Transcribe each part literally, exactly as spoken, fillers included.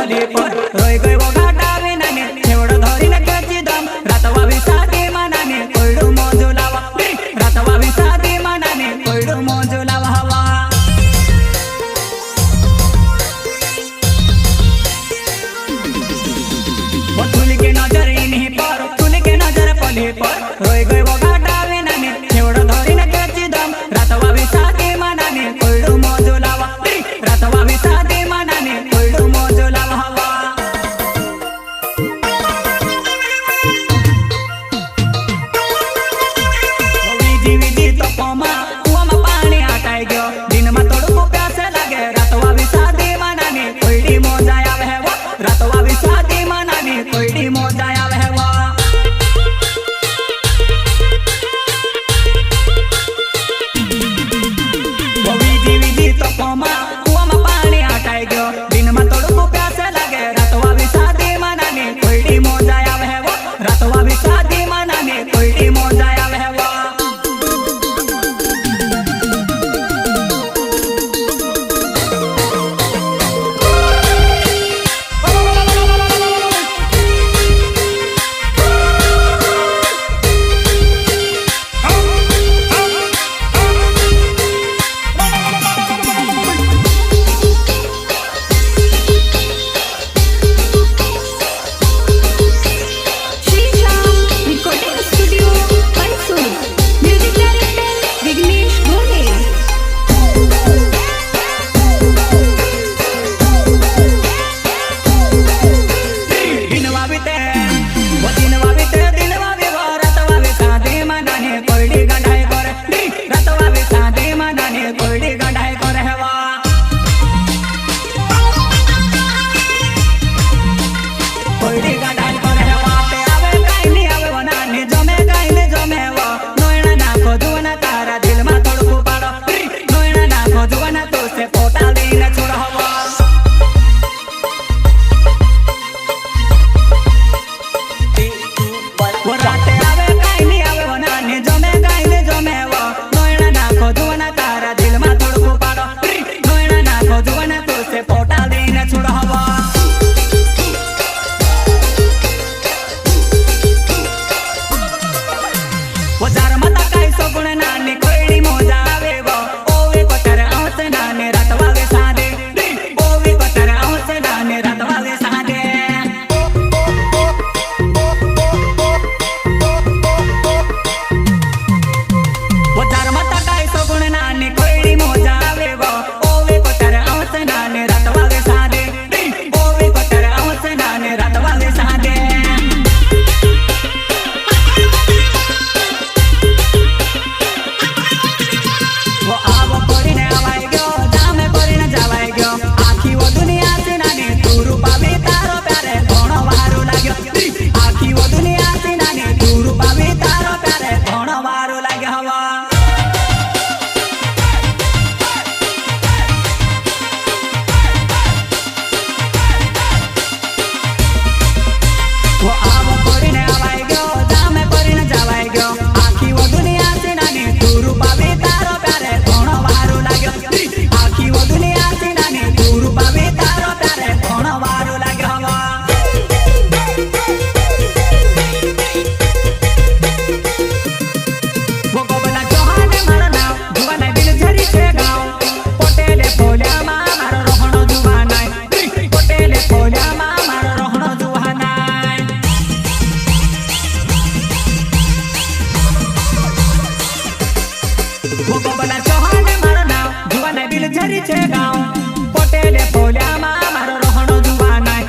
पर रोई गई वो घाटा विनाने, छेवड़ धोरी न कच्ची दम, रातवा भी शादी मनाने, कोयडू मौजू लावा, रातवा भी शादी मनाने, कोयडू मौजू लावा हवा। वो खुल के नजर इन्हीं पर, खुल के नजर पले पर, रोई गई वो घाटा विनाने, छेवड़ धोरी न कच्ची दम, रातवा भी शादी मनाने, कोयडू मौजू लावा, रातवा भी शादी मनाने, कोयडू मौजू लावा हवा। विजी विजी तो पमा, कुआ में पानी आटाई गयो, दिन में तोड़ू को प्यासे लगे, रातवा भी शादी मनाने, कोयडी मौजा आवे है वो, रातवा भी शादी मनाने, कोयडी मौजा आवे है वो। वो विजी विजी तो पमा, कुआ में पानी आटाई गयो, दिन में तोड़ू को प्यासे लगे, रातवा भी शादी मनाने, कोयडी मौजा आवे है वो, रातवा भी शादी मनाने, कोयडी मौजा आवे है वो। Shri Shyam recording studio, Mysore. Music director Vighnesh Gore. दिनवा बीते, वो दिनवा बीते, दिनवा भी वो, रातवा भी शादी मनाने, कोयडी गंडाई करे। रातवा भी शादी मनाने, कोयडी गंडाई करे हवा। कोयडी गंडाई करे हवा, ते आवे काई नी आवे वो नानी, जमे काई नी जमे वो। नोयणा नाखो जुवना तारा दिल में थोड़कू पाड़ो। नोयणा नाखो जुवना तो से पोटा दीन छुड़ हवा। वो राते आवे काई नी आवे वो नानी, जमे काई नी जमे वो। नोयणा नाखो जुवना तारा दिल में थोड़कू पाड़ो। नोयणा नाखो जुवना तो से पोटा दीन छुड़ हवा। वो जार मता काई सो गुण नानी, कोयडी मौजा आवे वो। ओवे कोतर औंस नाने, रातवा वे सादे। ओवे कोतर औंस नाने, रातवा वे सादे। वो जार मता काई सो गुण नाने, कोयडी मौजा आवे वो। ओवे कोतर औंस नाने, रातवा वे सादे। ओवे कोतर औंस नाने, रातवा वे सादे। वो आव पड़ी ने आवाई गयो, जामे पड़ी ने जावाई गयो। आखी वो दुनिया से नानी, तू रूपा भी तारो प्यारे, घणो वारू लाग्यो। आखी वो दुनिया से नानी, तू रूपा भी तारो प्यारे, घणो वारू लाग्यो हवा। वो आव पड़ी ने आवाई गयो, जामे पड़ी ने जावाई गयो। आखी वो दुनिया से नानी, तू रूपा भी तारो प्यारे, घणो वारू लाग्यो। आखी वो दुनिया से नानी, तू रूपा भी तारो प्यारे, घणो वारू लाग्यो हवा। वो गोबला चौहान मारो नाम, जुवान बिल झरी छे गाँव। पटेले पोल्या मा मारो रोहणो जुवान है। पटेले पोल्या मा मारो रोहणो जुवान है। वो गोबला चौहान मारो नाम, जुवान बिल झरी छे गाँव। पटेले पोल्या मा मारो रोहणो जुवान है।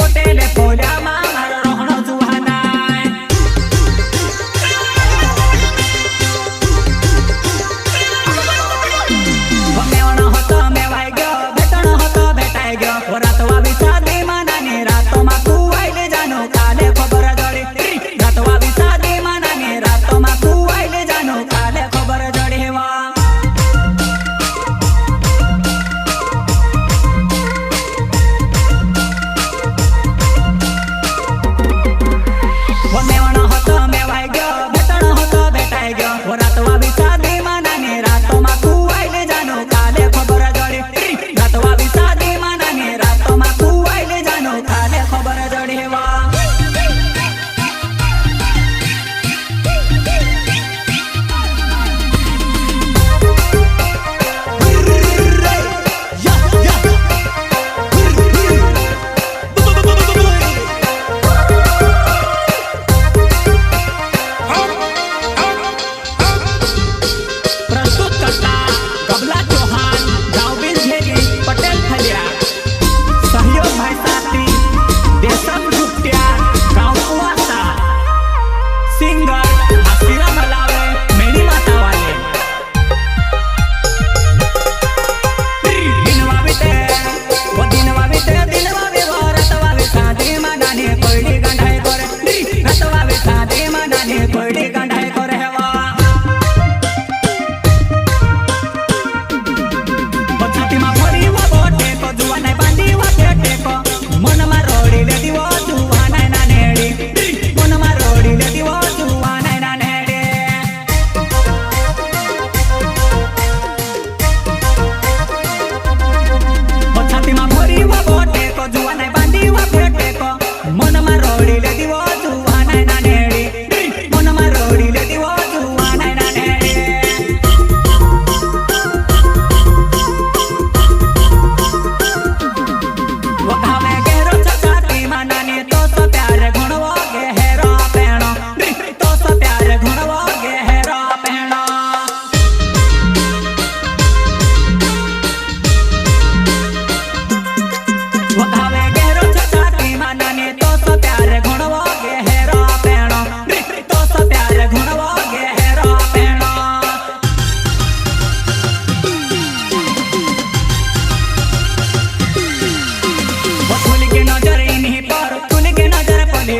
पटेले पोल्या मा मारो रोहणो जुवान है। वो मेवणो होतो मेवाई गयो, भेटणो होतो भेटाई गयो। वो रातवा भी शादी मनानी, रातो मा तू आईले जानो, काले खबर जड़ी। रातवा भी शादी मनानी, रातो मा तू आईले जानो, काले खबर जड़ी वा। वो मेवणो होतो मेवाई गयो, भेटणो होतो भेटाई गयो। वो रातवा भी शादी मनानी, रातो मा तू आईले जानो, काले खबर जड़ी। रातवा भी शादी मनानी, रातो मा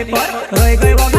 पर रह गए वो